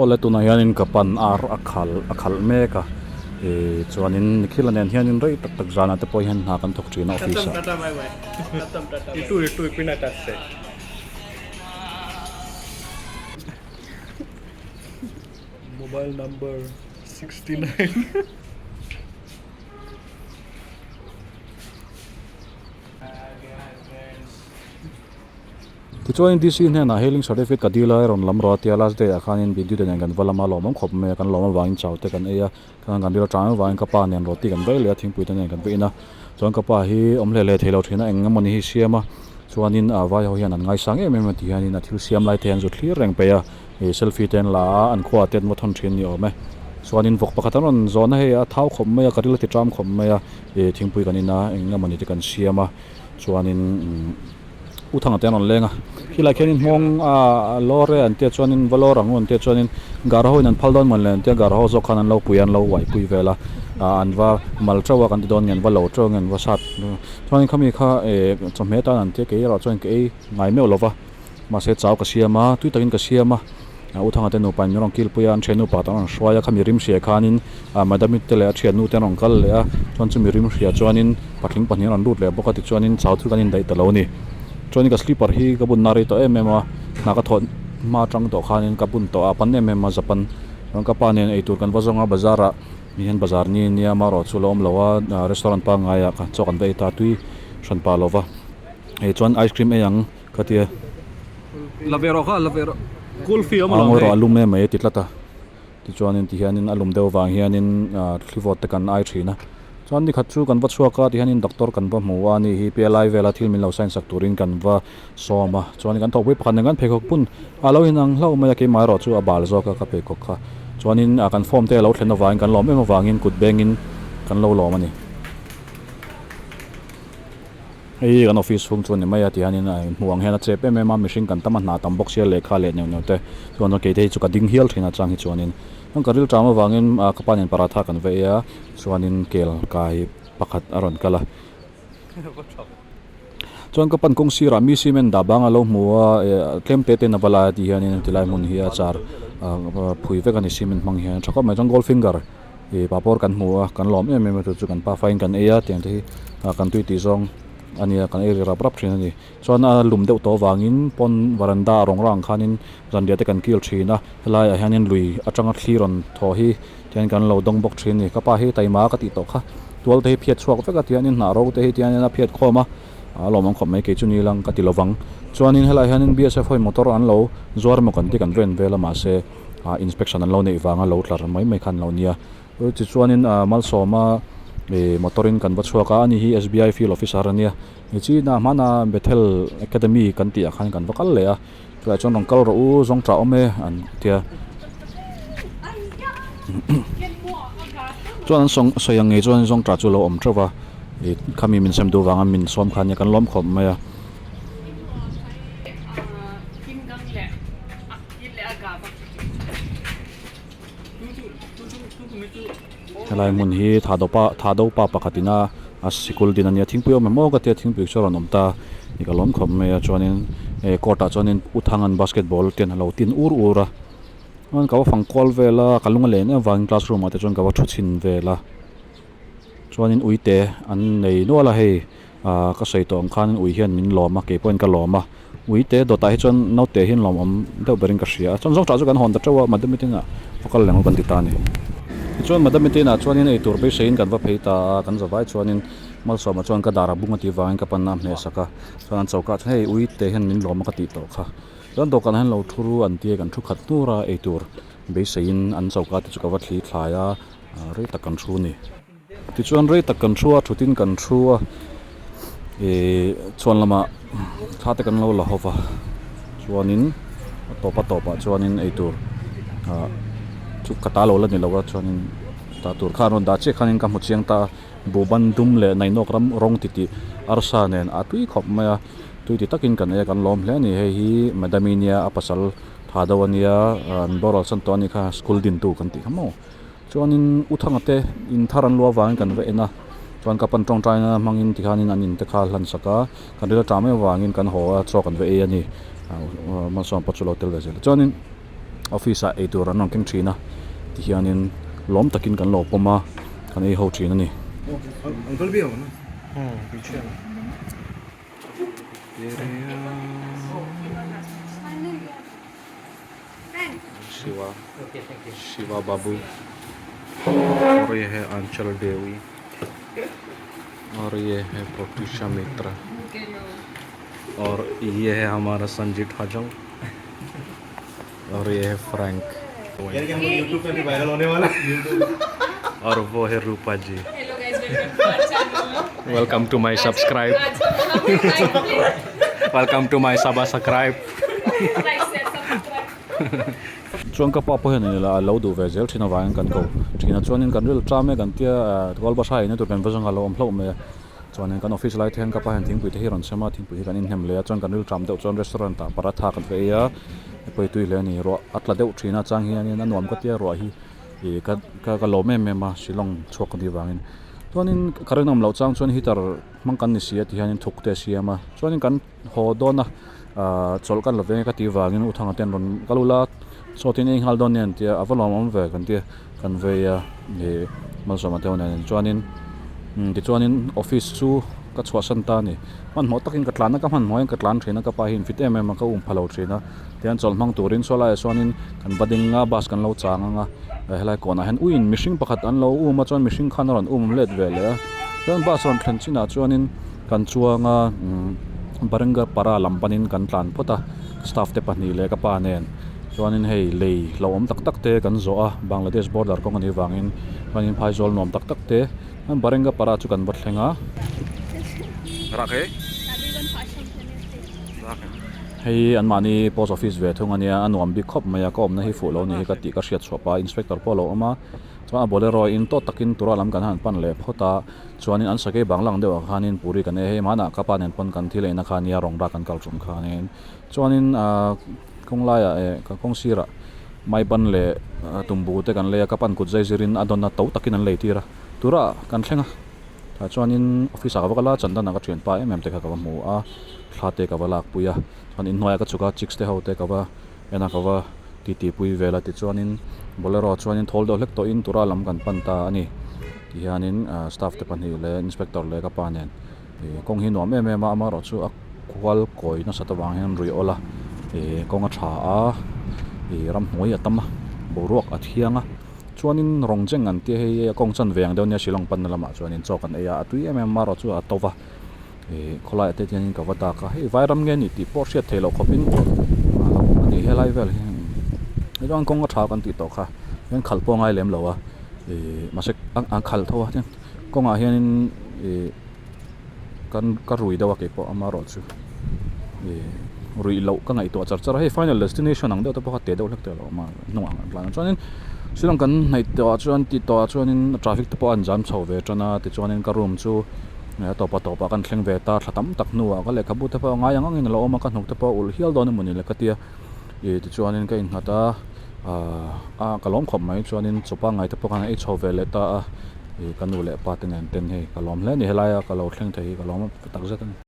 Awle tunah hianin ka pan ar a khal a khalh mek a ih chuanin nikhil a nen hianin rei tak tak zanah te pawh hian hna kan thawk thin a office ah. Mobile number 69 Tichuanin DC hnenah hailing certificate ka dil a, rawn lam rawh a tia last day ah khanin Bidyut nen kan va lam a, lawmawm khawp mai a, kan lawm avangin chau te kan ei a, kan kan ril atang avangin ka pa nen roti kan vei leh a, thingpui te nen kan vei in a, chuan ka pa hi awm hle hle thei lo thin a, eng emawni hi siam a, chuanin ah vai ho hian an ngaisang em em a ti hianin a thil siam lai te hian zu thlir reng peih a, ih selfie te an la a, an khuaah te an va thawn thin ni awm e, chuanin vawk pakhat an rawn zawn a hei a thau khawp mai a, ka ril a ti ṭam khawp mai a, ih thingpui kan in a, eng emawni te kan siam a, chuanin umm. U Thanga te an rawn leng a, khilai khianin hmawng a lawr e an tia chuanin va lawr ang u an tia chuanin gar ho in an phal dawn mawn le an tia gar ho zawk khan an lo pui a an lo uai pui vel a ah an va mal teuh a kan ti dawn nge an va lo teuh nge an va sat chuanin khami kha eh chawhmeh tan an tia kei erawh chuan ka ei ngai meuh lova mahse chau ka siam a tui takin ka siam a ah U Thanga te nupa in min rawn kil pui a an thian nupa te an rawn hruai a khami rim hria khanin ah madam i te leh a thiannu te an rawn kal leh a chuan chumi rim hria chuanin patling pahnih an rawn lut leh bawk a tichuanin chau chu kan indaih ta lo a ni chuanin ka slipper hi ka bun na rei tawh em em a hna ka thawh hma atang tawh khanin ka bun tawh a pan em em a zapan chuan ka pa nen eitur kan va zawng a bazar ah mi hian bazar ni nia amaherawh chu a lo awm lo a restaurant pangngai ah chaw kan va ei ta tui hran pah lo va hei chuan ice cream ei ang. Ka ti a. La ve rawh kha, la ve rawh. Kulfi awm alawm hei. Angawi rawh a lum em mai a ti tlat a. Tichuanin tihianin a lum deuh vang hianin thlivawt te kan ai thin a. Chuan nikhat chu kan va chhuak a, tihianin doctor kan va hmu a, ani hi PLI vela thil min lo sign sak turin kan va sawm a. Chuan kan thawkpui pakhat nen kan pheikhawk pun a lo inang hlauh mai a, keimah erawh chu a bal zawk a ka pheikhawk kha. Chuanin kan form te a lo thlen avangin kan lawm em avangin kut bengin kan lo lawm a ni. Hei hi kan office chhung chu a ni mai a tihianin a hmuh ang hian a chep em em a mihring kan tam a hna tam bawk sia lehkha leh neuh neuh te chuan kei te hi chu ka ding hial thin a chang hi chuanin chuan ka rilṭam avangin ah ka pa nen paratha kan va ei a chuanin kel kai pakhat a rawn kal a chuan ka pan kawng sirah mi cement dah bang a lo hmu a eh tlem te ten a va lai a ti hianin tilai hmun hi a char ah phui vek a ni cement hmang hian a tha khawp mai chuan gold finger. Ih papawr kan hmu a kan lawm em em a chu chu kan pa faiin kan ei a tiang te hi ah kan tui tih zawng a nia kan ei ri rap rap thin a ni chuan a lum deuh tawh avangin pawn varanda a rawng rang khanin zanriah te kan kil thin a helaiah hianin lui atanga thli rawn thaw hi tihian kan lo dawng bawk thin a ni ka pa hi taima ka tih tawh kha tual te hi phiat chhuak vek a tihianin hnah ro te hi tihianin a phiat khawm a a lawm ang khawp mai kei chu ni lang ka ti lovang chuanin helaiah hianin B S F ho in motor an lo zuar emaw kan ti kan ven vel a mahse. ah inspection an lo neih vanga lo tlar mai mai kha an lo nia tichuanin ah malsawma ih motor in kan va chhuak a ani hi S B I field officer a nia nichina hmana bethel academy kan tih ah khan kan va kal leh a chulaiah chuan rawn kal rawh u zawng tah awm e an tia chuan an sawi ang ngei chuan zawng tah chu a lo awm theuh va ih khami min sem duh vanga min sawm kha ania kan lawm khawp mai a. Helai hmun hi thahdopa thahdopa pakhat ina a sikul din a nia thingpui awm em aw ka tia thingpui chu a rawn awm ta ni ka lawm khawp mai a chuanin eh court ah chuanin u thangan basketball ten a lo tin ur ur a chuan ka va fang kual vel a ka lung a len em avangin classroom ah te chuan ka va thu chhin vel a chuanin uite an nei nual a hei. Ahh ka sawi tawh ang khan ui hian min lawm a keipawhin ka lawm a ui te dawtah hi chuan naute hian lawmawm deuh berin ka hria a chuan zawng tah chu kan hawn ta teuh a madam meeting ah va kal leh ang kan ti ta a ni tichuan madam meeting ah chuanin eitur beiseiin kan va phei ta a kan zavai chuanin malsawma chuan ka dar a bung a tih vangin ka panna a hmeh sak a chuan an choka ah chuan hei ui te hian min lawm a ka tih tawh kha chuan dawhkan ah hian lo thu ru an tia kan thu khat hnur a eitur beiseiin an choka te chu ka va thli thlai a rei tak kan thu a ni. Tichuan rei tak kan thu a thutin kan thu a ihh chhuan lamah thla te kan lo la hawp a chuanin a tawp a tawpah chuanin eitur ah chu ka ta lo la ni lo a chuanin ta tur kha an rawn dah chiah khanin ka hmu chiang ta a buhban dum leh nainawk ram rawng titih arsa nen a tui khawp mai a tui ti takin kan ei a kan lawm hle a ni hei hi madam i nia a pasal tha deuh a nia an boral san tawh a nih kha school dintu kan tih kha maw. Chuanin U Thanga te in thar an luah avangin kan va en a, chuan ka pan tawngtaina hmangin tikhanin an in te kha a hlan sak a, kan ril aṭam em avangin kan haw a, chaw kan va ei a ni. Malsawm pawh chu lo tel ve zel a. Chuanin Office ah eitur an rawn keng thin a tihianin lawm takin kan lo pawm a kan ei ho thin a ni. Shiva Shiva Babu और ये है आंचल देवी और ये है प्रत्युषा मित्रा और ये है हमारा संजीत हाजोंग और ये है फ्रैंक यार क्या हम यूट्यूब पे भी वायरल होने वाला और वो है Rupa ji Hello guys, welcome to our channel. Welcome to my subscribe welcome to my Saba subscribe Like, share, subscribe. Chuan ka pa pawh hian a lo duh ve zel thin avangin kan ko thin a chuanin kan ril ṭam e kan tia kawlbahra eina tur kan va zawng a lo awm hlauh mai a chuanin kan office lai te hian ka pa hian thingpui te hi a rawn sem a thingpui hi kan inhnem leh a chuan kan ril ṭam deuh chuan restaurant ah paratha kan va ei a pawi tui hle a ni ruah a tla deuh thin a chang hianin a nuam ka tia ruah hi ih ka ka ka lawm em em a shillong chhuak ka tih vangin chuanin current a awm loh chang chuan heater hmang kan ni si a ti hianin thuk te a siam a chuanin kan haw dawn a ahh chawlh kan la ve ka tih vangin u thanga te an rawn kal ula chaw te in ei nghal dawn nia an tia a va lawm awm ve kan tia kan vei a ih malsawma te ho nen chuanin tichuanin office chu ka chhuahsan ta a ni hmanhmawh takin ka tlan a ka hmanhmawh hian ka tlan thin a ka pa hi in fit em em a ka um pha lo thin a tihian chawlh hmang turin saw laiah chuanin kan va ding a bus kan lo chang ang a helai kawnah hian uiin mihring pakhat an lo um a chuan mihring khan a rawn um let ve leh a chuan bus rawn thlen chinah chuanin kan chuang a Baringa para lam panin kan tlan phawt a staff te pahnih leh ka pa nen chuanin hei lei hlauhawm tak tak te kan zawh a Bangladesh border kawng anih vangin chuanin phaizawl nuam tak tak te Baringa para chu kan va thleng a. Hei anmahni post office ve thung ania a nuam bik khawp mai a ka awmna hi fuh lo ni hi ka tih ka hriat chhuah pah a inspector pawh a lo awm a chuan a bolero in tawt takin tura lam kan han pan leh phawt a chuanin an sakei bang lang deuh ah khanin puri kan ei a hei hmanah ka pa nen pawn kan thil eina kha ania rawn rak kan kal tum khanin chuanin ahh kawng laiah eh ka kawng sirah mai ban leh tumbu te kan lei a ka pan kut zai zirin a dawn a to takin an lei tir a tura kan thleng a. Tah chuanin office ah ka va kal a chandan ah ka thian pa em em te kha ka va hmu a thla te ka va lak pui a chuan inhnuai ah ka chhuk a chicks te ho te ka va en a ka va titi pui vel a tichuanin bolero ah chuanin thawl deuh hlek tawhin tura lam kan pan ta a ni tihianin ah staff te pahnih leh inspector leh ka pa nen ih kawng hi nuam em em a amaherawh chu a kual kawi nasat avang hian rui awl a ih kawng a tha a ih ramhnuai a tam a boruak a thiang a. Chuanin rawng cheng an tia hei a kawng chan ve ang deuh nia Shillong panna lamah chuanin chaw kan ei a, a tui em em marawh chu a to va, ih khawlaiah te hianin ka va dak a, hei Vairam nge ni tih pawh hriat theih loh khawpin a lo awm a ni helai vel hi hei chuan kawng a tha kan tih tawh kha hian khalh pawh a ngai lem lo a, ih mahse an khalh tho a chuan kawngah hianin ih kan ka rui deuh a keipawh amarawh chu ih ruih loh ka ngaihtuah char char a hei final destination ang deuh te pawh kha teh deuh hlek te a lo awm a hnungah an tlan a chuanin shillong kan hnaih tawh ah chuan tih tawh ah chuanin traffic te pawh a an jam chho ve tan a tichuanin ka room chu a tawp a tawp ah kan thleng ve ta thla tam tak hnuah ka lehkhabu te pawh a ngai ang angin a lo awm a ka hnuk te pawh a ulh hial dawn emawni le ka tia ih tichuanin ka innghat a ahh ka lawm khawp mai chuanin chaw pangngai te pawh khan a ei chho ve leh ta a. Ih ka nu leh pa te nen ten hei ka lawm hle a ni helaia ka lo thleng thei hi ka lawm takzet a ni.